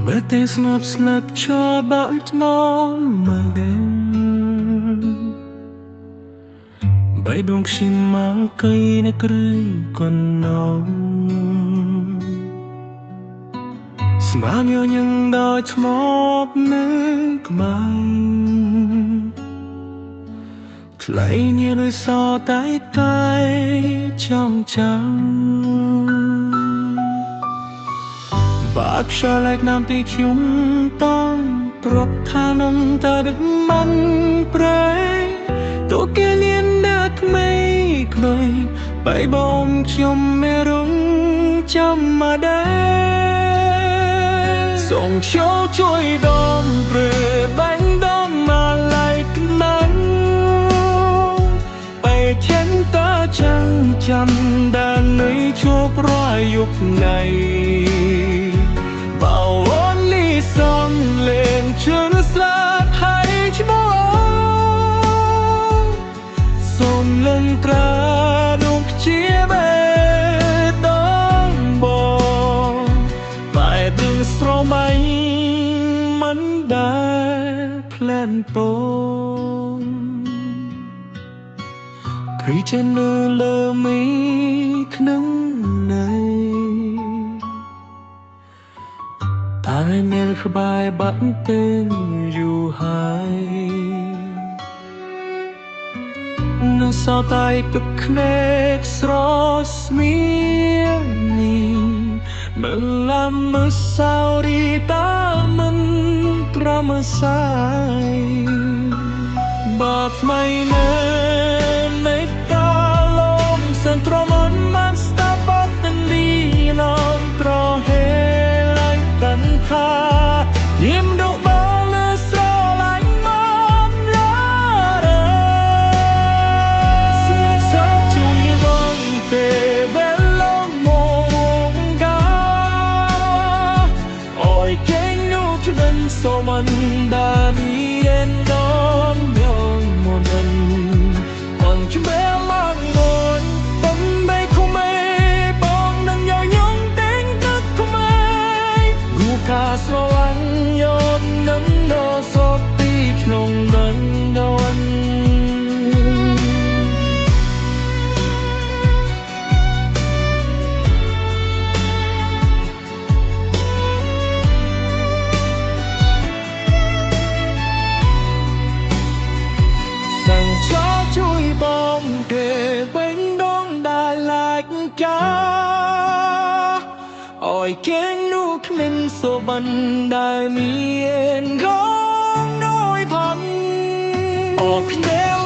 មើលតែស្ងប់ស្លាប់ឈរបាក់ថ្មមើលបីដងខ្ញុំមកកៃនៅគ្រឹងកណោស្មានញញឹងដោយថ្មនៅក្បែរថ្លៃញ៉ែសតែតែចង់ចាំបាក់ខ្យល់ណាំទីខ្ញុំតងប្រាប់ថានឹងតើដឹកមិនប្រែទូគេលៀនដល់ក្មេងក្មេងបីបងខ្ញុំមេរងចាំមកដែរសូមចូលជួយដំព្រឺបាញ់ដំមកឡៃក្មាំងបែឆិនតើចាំងចាំដល់នៅជួបរាយយុគណៃបើអូនលីសំលេងជឿនស្លាប់ហើយឈ្មោះសូមលំត្រានោះជាបេដងបងបែបនឹងស្រមៃមិនដែលផ្លែនពងគ្រីចេនលើលើមីក្នុងណៃតែមានក្បែរបាក់ទេយូរហើយនឹងសោតៃទឹកភ្នែកស្រស្មៀនេះមើលឡាំមើសោរីតាមិនត្រមសាយបាត់ថ្មីនៅមេតាលំសិនត្រមនមិនស្តាប់បាត់ទាំងលីឡំត្រហេឡៃតាន់ថាយឹមដកបើលើស្រឡាញ់មកឡារស្នេហ៍សជួយបងទេវេឡងមកកាអយគេនោះជិនសូមិនដាមីអេនដងយមុនអនជមែមកងនបំបីខុមេបងនឹងញញងតែងទឹកខមេគូកាស្រឡាញ់យននឹងដល់សពទីក្នុងដនដន สั่งชอช่วยบองเกเป็นดองได้ลายกาอ้อยเก่งลูกมินโซบันได้มีเอ็นของน้อยพันออกแนว